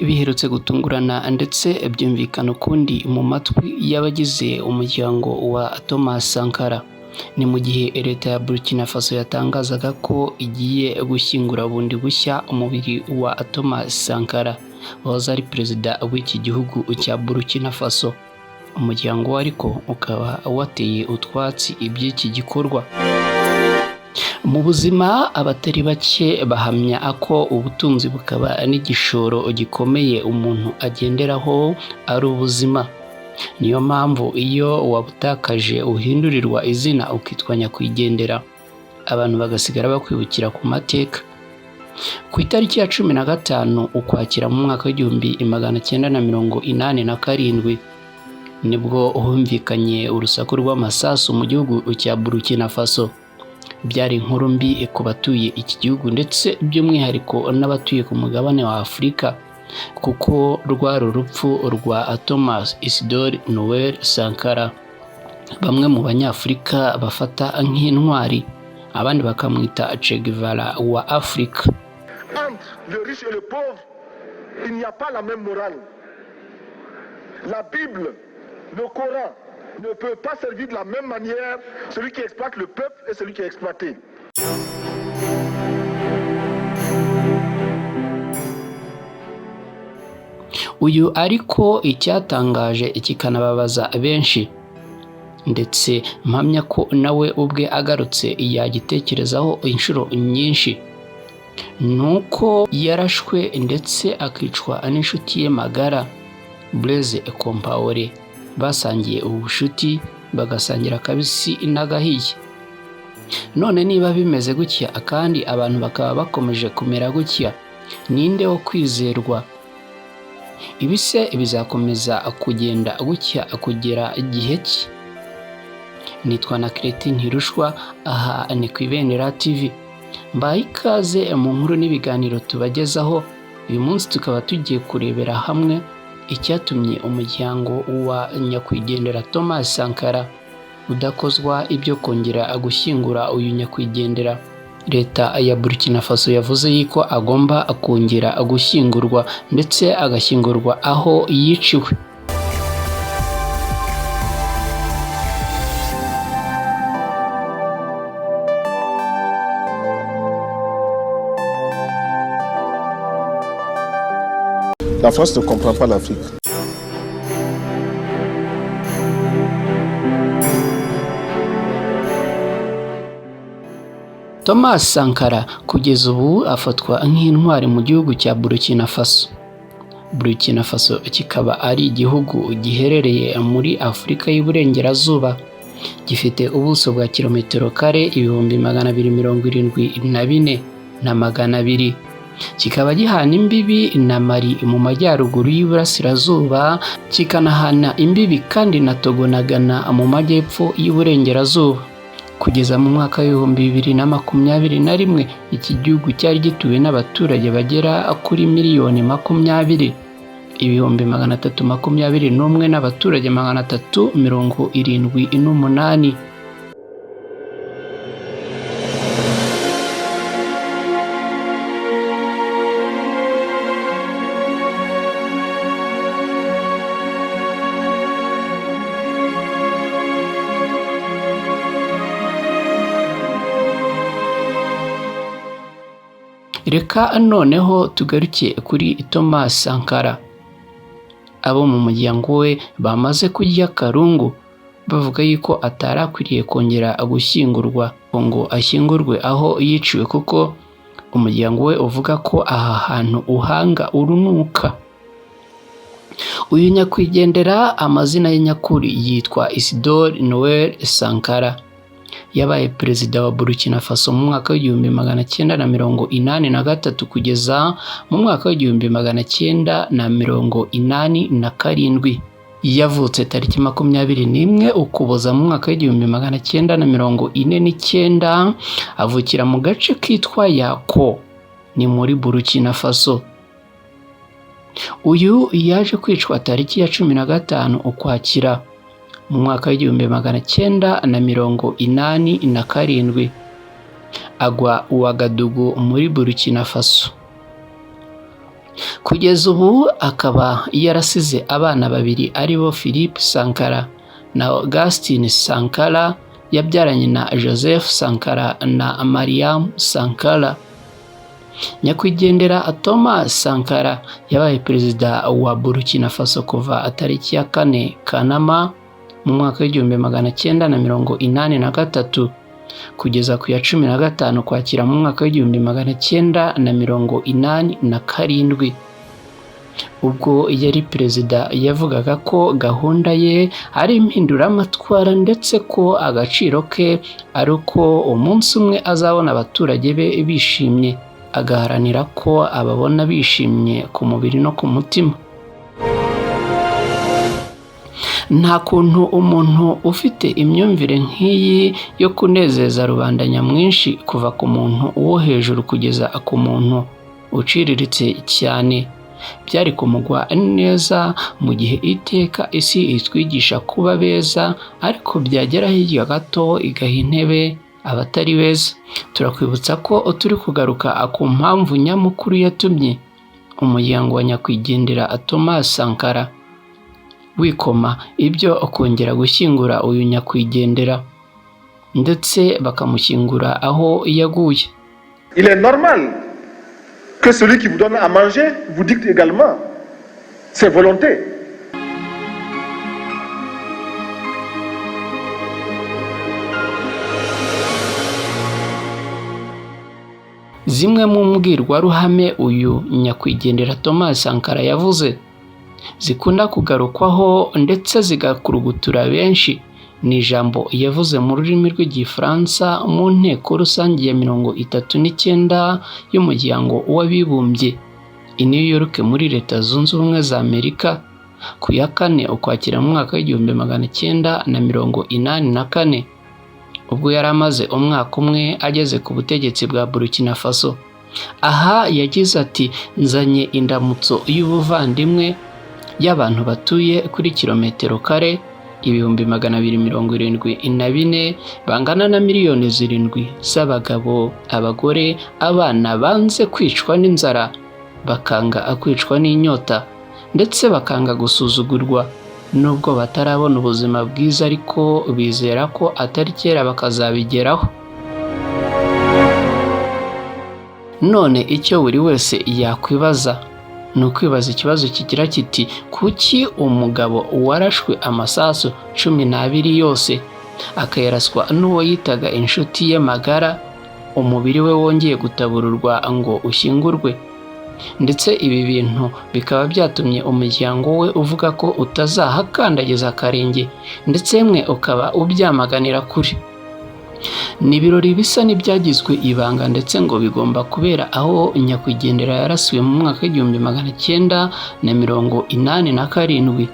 biherutse gutungurana ndetse byumvikana ukundi mu matwi y'abagize umuryango wa Thomas Sankara. Ni mu gihe leta ya Burkina Faso yatangazaga ko igiye gushyingura bundi bushya umubiri wa Thomas Sankara wahoze ari perezida w'iki gihugu cya Burkina Faso. Umuryango we ariko ukaba wateye utwatsi iby'iki gikorwa. Mu buzima, abatari bake bahamya ko ubutunzi bukaba n'igishoro gikomeye umuntu agenderaho ari ubuzima. Niyo mpamvu iyo wabutakaje uhindurirwa izina ukitwa nyakwigendera, abantu bagasigara bakwibukira ku mateka. Ku itariki ya 15 Ukwakira mu mwaka w'1987 nibwo humvikanye urusaku rw'amasasu mu gihugu cya Burkina Faso. Byari inkuru mbi ku batuye iki gihugu ndetse by'umwihariko n'abatuye ku mugabane wa Afurika, kuko rwari urupfu rwa Thomas Isidore Noel Sankara, bamwe mu Banyafurika bafata nk'intwari, abandi bakamwita Che Guevara wa Afurika. Entre le riche et le pauvre, il n'y a pas la même morale. La Bible, le Coran ne peut pas servir de la même manière celui qui exploite le peuple et celui qui est exploité. Uyu ariko icyatangaje kikanababaza benshi, ndetse mpamya ko nawe ubwe agarutse yagitekerezaho inshuro nyinshi, ni uko yarashwe ndetse akicwa n'inshuti ye magara Blaise Compaoré, basangiye ubushuti, bagasangira akabisi n'agahiye. None niba bimeze gutya kandi abantu bakaba bakomeje kumera gutya, ninde wo kwizerwa? Ibi se bizakomeza kugenda gutya kugera igihe ki? Nitwa na Kereti Ntirushwa, aha ni ku Ibendera TV. Mbaye ikaze mu nkuru n'ibiganiro tubagezaho. Uyu munsi tukaba tugiye kurebera hamwe icyatumye umuryango wa nyakwigendera Thomas Sankara udakozwa ibyo kongera gushyingura uyu nyakwigendera. Leta ya Burkina Faso yavuze yuko agomba kongera gushyingurwa ndetse agashyingurwa aho yiciwe. La France ne comprend pas l'Afrique. Thomas Sankara kugeza ubu afatwa nk'intwari mu gihugu cya Burkina Faso. Burkina Faso kikaba ari igihugu giherereye muri Afurika y'Iburengerazuba, gifite ubuso bwa kilometero kare 274,200, kikaba gihana imbibi na Mali mu majyaruguru y'Iburasirazuba, kikanahana imbibi kandi na Togo na Ghana mu majyepfo y'Iburengerazuba. Kugeza mu mwaka w'2021 iki gihugu cyari gituwe n'abaturage bagera kuri miliyoni 20 321,378 n'abaturage. Reka noneho tugaruke kuri Thomas Sankara. Abo mu muryango we bamaze kurya karungu bavuga yuko atari akwiriye kongera gushyingurwa ngo ashyingurwe aho yiciwe, kuko umuryango we uvuga ko aha hantu uhanga urunuka. Uyu nyakwigendera amazina ye nyakuri yitwa Isidore Noel Sankara. Yabaye perezida wa Burkina Faso mu mwaka w'1983 kugeza mu mwaka w'1987. Yavutse tariki 21 Ukuboza mu mwaka w'1949, avukira mu gace kitwa Yako, ni muri Burkina Faso. Uyu yaje kwicwa tariki ya 15 Ukwakira mu mwaka w'1987, agwa Ouagadougou muri Burkina Faso. Kugeza ubu akaba yarasize abana babiri aribo Philippe Sankara na Augustin Sankara yabyaranye na Joseph Sankara na Mariam Sankara. Nyakwigendera Thomas Sankara yabaye perezida wa Burkina Faso kuva tariki ya 4 Kanama mu mwaka w'1983 kugeza ku ya 15 Ukwakira mu mwaka w'1987. Ubwo yari perezida yavugaga ko gahunda ye ari impinduramatwara ndetse ko agaciro ke ari uko umunsi umwe azabona abaturage be bishimye, agaharanira ko ababona bishimye ku mubiri no ku mutima. Nta kuntu umuntu ufite imyumvire nk'iyi yo kunezeza rubanda nyamwinshi kuva ku muntu wo hejuru kugeza ku muntu uciriritse cyane byari kumugwa neza, mu gihe iteka isi itwigisha kuba beza ariko byagera hirya gato igaha intebe abatari beza. Turakwibutsa ko turi kugaruka ku mpamvu nyamukuru yatumye umuryango wa nyakwigendera Thomas Sankara wikoma ibyo kongera gushyingura uyu nyakwigendera ndetse bakamushyingura aho yaguye. Il est normal que celui qui vous donne à manger vous dicte également ses volontés. Zimwe mu mbwirwaruhame uyu nyakwigendera Thomas Sankara yavuze zikunda kugarukwaho ndetse zigakurugutura benshi ni ijambo yavuze mu rurimi rw'Igifaransa mu nteko rusange ya 39 y'umuryango w'abibumbye i New York muri Leta Zunze Ubumwe za Amerika ku ya 4 Ukwakira mu mwaka w'1984, ubwo yari amaze umwaka umwe ageze ku butegetsi bwa Burkina Faso. Aha yagize ati: nzanye indamutso y'ubuvandimwe y'abantu batuye kuri kilometero kare 274,000 bangana na miliyoni 7 z'abagabo, abagore, abana banze kwicwa n'inzara, bakanga kwicwa n'inyota ndetse bakanga gusuzugurwa nubwo batarabona ubuzima bwiza, ariko bizera ko atari kera bakazabigeraho. None icyo buri wese yakwibaza ni ukwibaza ikibazo kigira kiti: kuki umugabo warashwe amasasu 12 yose akayaraswa n'uwo yitaga inshuti ye magara, umubiri we wongeye gutabururwa ngo ushyingurwe? Ndetse ibi bintu bikaba byatumye umuryango we uvuga ko utazahakandagiza akarenge, ndetse mwe ukaba ubyamaganira kure. Ni ibirori bisa n'ibyagizwe ibanga ndetse ngo bigomba kubera aho nyakwigendera yarasiwe mu mwaka w'1987.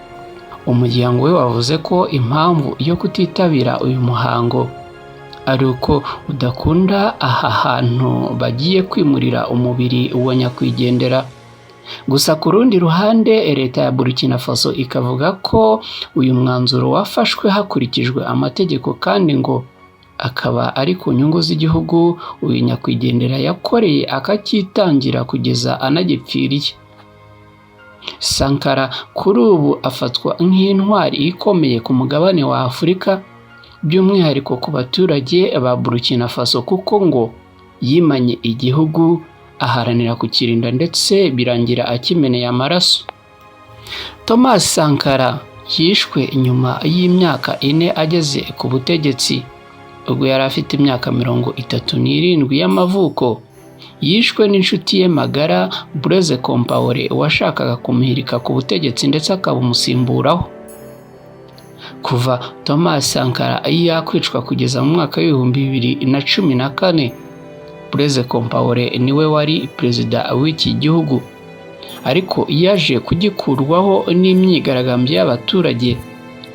Umuryango we wavuze ko impamvu yo kutitabira uyu muhango ari uko udakunda aha hantu bagiye kwimurira umubiri wa nyakwigendera. Gusa ku rundi ruhande leta ya Burkina Faso ikavuga ko uyu mwanzuro wafashwe hakurikijwe amategeko kandi ngo akaba ari ku nyungu z'igihugu uyu nyakwigendera yakoreye akacyitangira kugeza anagipfiriye. Sankara kuri ubu afatwa nk'intwari ikomeye ku mugabane wa Afurika, by'umwihariko ku baturage ba Burkina Faso, kuko ngo yimanye igihugu aharanira kukirinda ndetse birangira akimeneye amaraso. Thomas Sankara yishwe nyuma y'imyaka 4 ageze ku butegetsi, ubwo yari afite imyaka 37 y'amavuko. Yishwe n'inshuti ye magara Blaise Compaoré washakaga kumuhirika ku butegetsi ndetse akabumusimburaho. Kuva Thomas Sankara yakwicwa kugeza mu mwaka w'2014, Blaise Compaoré niwe wari perezida w'iki gihugu, ariko yaje kugikurwaho n'imyigaragambyo y'abaturage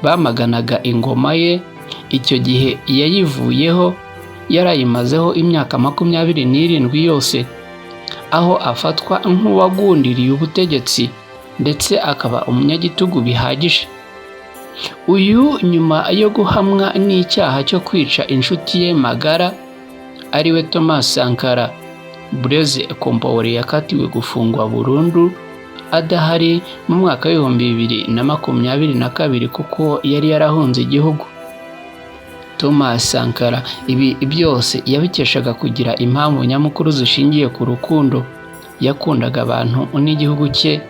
bamaganaga ingoma ye. Icyo gihe yayivuyeho yarayimazeho imyaka 27 yose, aho afatwa nk'uwagundiriye ubutegetsi ndetse akaba umunyagitugu bihagije. Uyu nyuma yo guhamwa n'icyaha cyo kwica inshuti ye magara ariwe Thomas Sankara Blaise Compaoré yakatiwe gufungwa burundu adahari mu mwaka w'2022 kuko yari yarahunze igihugu. Thomas Sankara ibi byose yabikeshaga kugira impamvu nyamukuru zishingiye ku rukundo yakundaga abantu n'igihugu cye.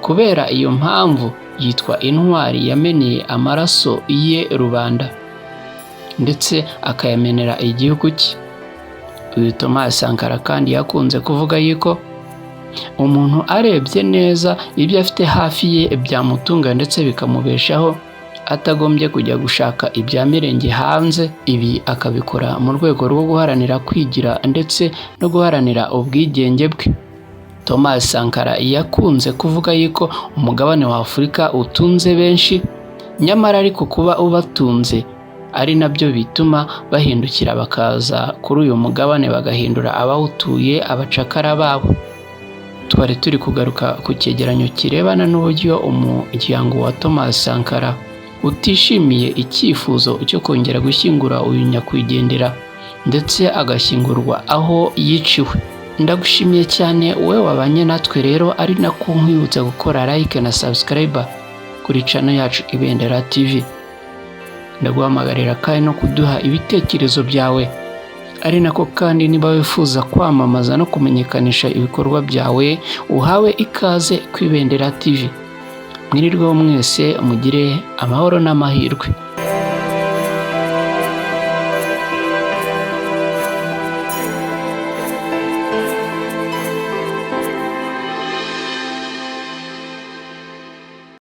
Kubera iyo mpamvu yitwa intwari yameneye amaraso ye rubanda, ndetse akayamenera igihugu cye. Uyu Thomas Sankara kandi yakunze kuvuga yuko umuntu arebye neza ibyo afite hafi ye byamutunga ndetse bikamubeshaho atagombye kujya gushaka ibya mirenge hanze. Ibi akabikora mu rwego rwo guharanira kwigira ndetse no guharanira ubwigenge bwe. Thomas Sankara yakunze kuvuga yuko umugabane wa Afurika utunze benshi, nyamara ariko kuba ubatunze ari nabyo bituma bahindukira bakaza kuri uyu mugabane, bagahindura abawutuye abacakara babo. Twari turi kugaruka ku cyegeranyo kirebana n'uburyo umuryango wa Thomas Sankara utishimiye icyifuzo cyo kongera gushyingura uyu nyakwigendera, ndetse agashyingurwa aho yiciwe. Ndagushimiye cyane wowe wabanye natwe rero, ari nako nkwibutsa gukora like na subscribe kuri channel yacu Ibendera TV. Ndaguhamagarira kandi no kuduha ibitekerezo byawe, ari nako kandi niba wifuza kwamamaza no kumenyekanisha ibikorwa byawe, uhawe ikaze ku Ibendera TV. Mwirirweho mwese, mugire amahoro n'amahirwe.